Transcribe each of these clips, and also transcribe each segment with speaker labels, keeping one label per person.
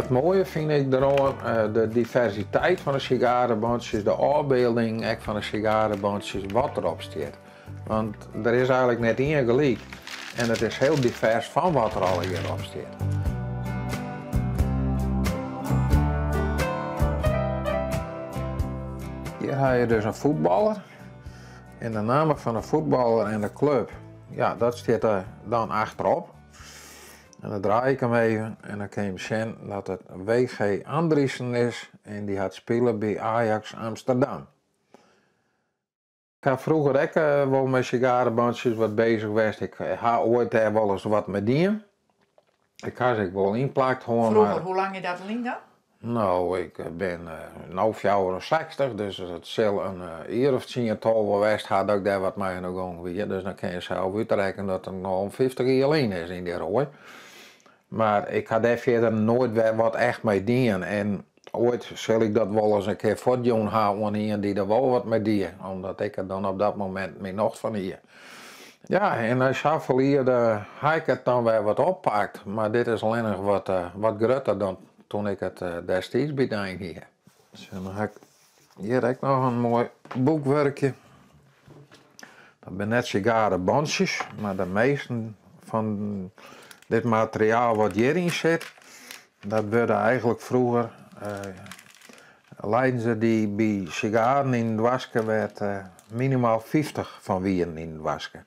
Speaker 1: it moaie fyn ik deroan de diversiteit fan de sigarebantsjes, de ôfbylding ek fan de sigarebantsjes, wat derop stiet. Want der is eigenlik net ien gelyk en it is hiel divers fan wat der allegear op stiet. Hjir ha je dus in fuotballer en de namme fan de fuotballer en de klup, ja, dat stiet der dan achterop. En dan draai ik him even en dan kin je sjen dat it WG Andriessen is en dy hat spile by Ajax Amsterdam. Ik ha froeger ek wol mei sigarebantsjes wat bezich west. Ik ha oait dêr wolris wat mei dien. Ik ha se ek wol ynplakt hân.
Speaker 2: Froeger, hoe lang is dat lyn dan?
Speaker 1: No, ik bin no 64, dus it sil in jier of tsien, 12 west ha dat ik dêr wat mei oan de gong wie. Dus dan kinne je sels útrekkenje dat it no al 50 jier lyn is yn dy roai. Mar ik ha dêr fierder noait wer wat echt mei dien. En oait sil ik dat wolris in kear fuortjûn ha oan ien dy't der wol wat mei die, omdat ik der dan op dat momint myn nocht fan hie. Ja, en nei safolle jier ha ik it dan wer wat oppakt, mar dit is allinnich wat, wat grutter dan toen ik it destiids by d'ein hie. Dus dan ha ik hjir ek noch in moai boekwurkje. Dat binne net sigarebantsjes, mar de measten fan dit materiaal wat hjiryn sit, dat wurde eigenlik froeger leiden se dy by sigaren yn in doaske wêr't minimaal 50 fan wienen yn in doaske.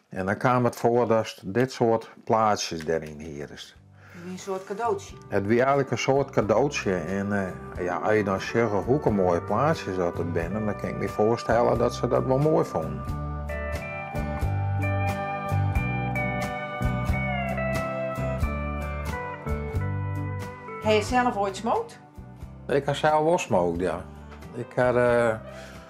Speaker 1: En dan kaam it foar datst dit soart plaatsjes deryn hiest.
Speaker 2: It wie in soart kadootsje.
Speaker 1: It wie eigenlik in soart kadootsje. En ja, as je dan sjogge hoekke moaie plaatsjes dat it binne, dan kin ik my foarstelle dat se dat wol moai fûnen.
Speaker 2: Ha je sels oait smookt?
Speaker 1: Ik ha sels wol smookt, ja. Ik ha.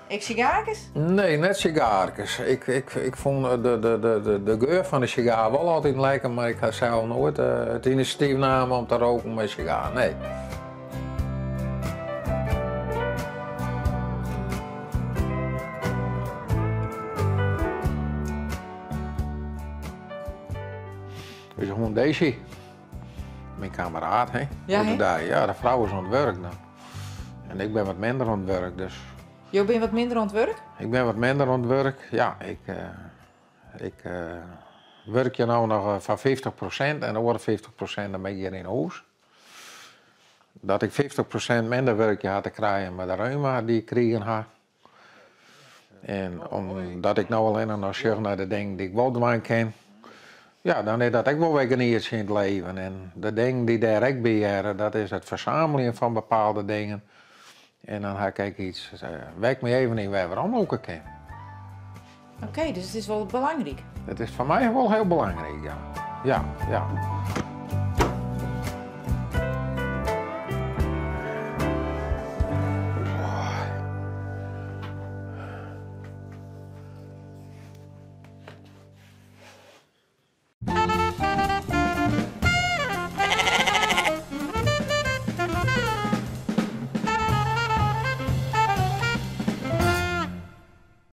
Speaker 2: Ek sigaarkes?
Speaker 1: Nee, net sigaarkes. Ik, ik, ik fûn de, de, de, de, de geur fan de sigaar wol altyd lekker, mar ik ha sels noait it inisjatyf naam om te roken mei sigaar, nee. Us hûn Daisy. Myn kammeraat, hè?
Speaker 2: Ja, hè?
Speaker 1: Oerdei. Ja, de frou is oan it wurk dan. En ik bin wat minder oan it wurk, dus.
Speaker 2: Jo binne wat minder oan it wurk?
Speaker 1: Ik bin wat minder oan it wurk, ja. Ik, ik wurkje no noch foar 50% en de oare 50% dan bin ik hjir yn 'e hûs. Dat ik 50% minder wurkje hat te krijen mei de reuma dy't ik krigen ha. En omdat ik no allinnich noch sjoch nei de dingen dy't ik wol dwaan kin, ja, dan is dat ek wol wer genietsje yn it leven. En de dingen dy't dêr ek by hearre, dat is it fersameljen fan bepaalde dingen. En dan ha ik ek iets wêr't ik my even yn wer weromlûke kin.
Speaker 2: Oké, dus it is wol belangryk.
Speaker 1: It is foar my wol hiel belangryk, ja. Ja, ja.